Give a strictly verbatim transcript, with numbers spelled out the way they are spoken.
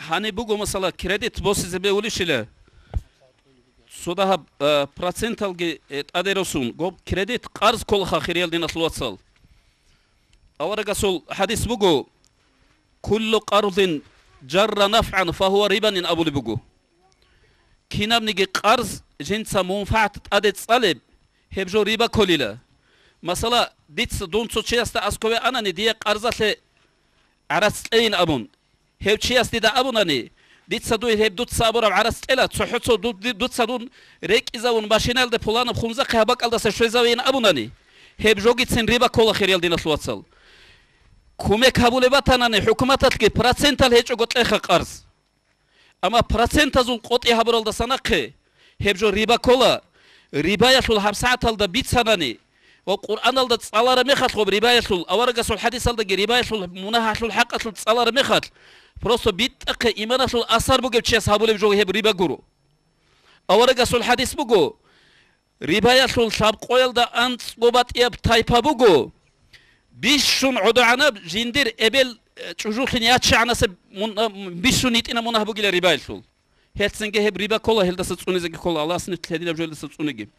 Гьаниб буго, масала, кредит босизе бегьулищила? Цо дагьаб, э, проценталги, э, тӀаде росун, гоб кредит, къарз кколаха, хириял диналъул вацал. Аварагасул хадис буго: «Куллу къардин жарра нафгӀан фагьуа рибанин», – абулеб буго. Кинабниги къарз жинца мунфагӀат тӀаде цӀалеб, гьеб жо риба кколила. Масала, дица, дун цо чиясда аскове анани, дие къарзалъе гӀарац кьейин абун, гьев чияс дида абунани, дица дуе гьеб дуца абураб гӀарац кьела, цохӀо цо ду-, ди-, дуца дун рекӀизавун машиналда пуланаб хунзахъе гьаб бакӀалдаса щвезавейин абунани, гьеб жогицин риба ккола, хириял диналъул вацал. Кумек гьабулеб батанани, хӀукуматалъги процентал гьечӀого кьеха къарз. Амма процентазул къотӀи гьабуралдаса нахъе гьеб жо риба ккола. Рибаялъул гьабсагӀаталда бицанани ва Къуръаналда цӀалараб мехалъ гъоб рибаялъул, аварагасул хадисалдаги рибаялъул мунагьалъул хӀакъалъулъ цӀалараб мехалъ, просто битӀахъе иманалъул асар бугев чияс гьабулеб жо гьеб риба гуро. Аварагасул хадис буго: «Рибаялъул лъабкъоялда анцӀго батӀияб тайпа буго, бищун гӀодогӀанаб жиндир эбел, э, чӀужулъин яччагӀанасеб мун-, а, м-, бищун йитӀина мунагь бугила рибаялъул». Гьелъцинги гьеб риба ккола, гьелдаса цӀунизеги ккола, Аллагьас нилъ гьединаб жоялдаса цӀуниги.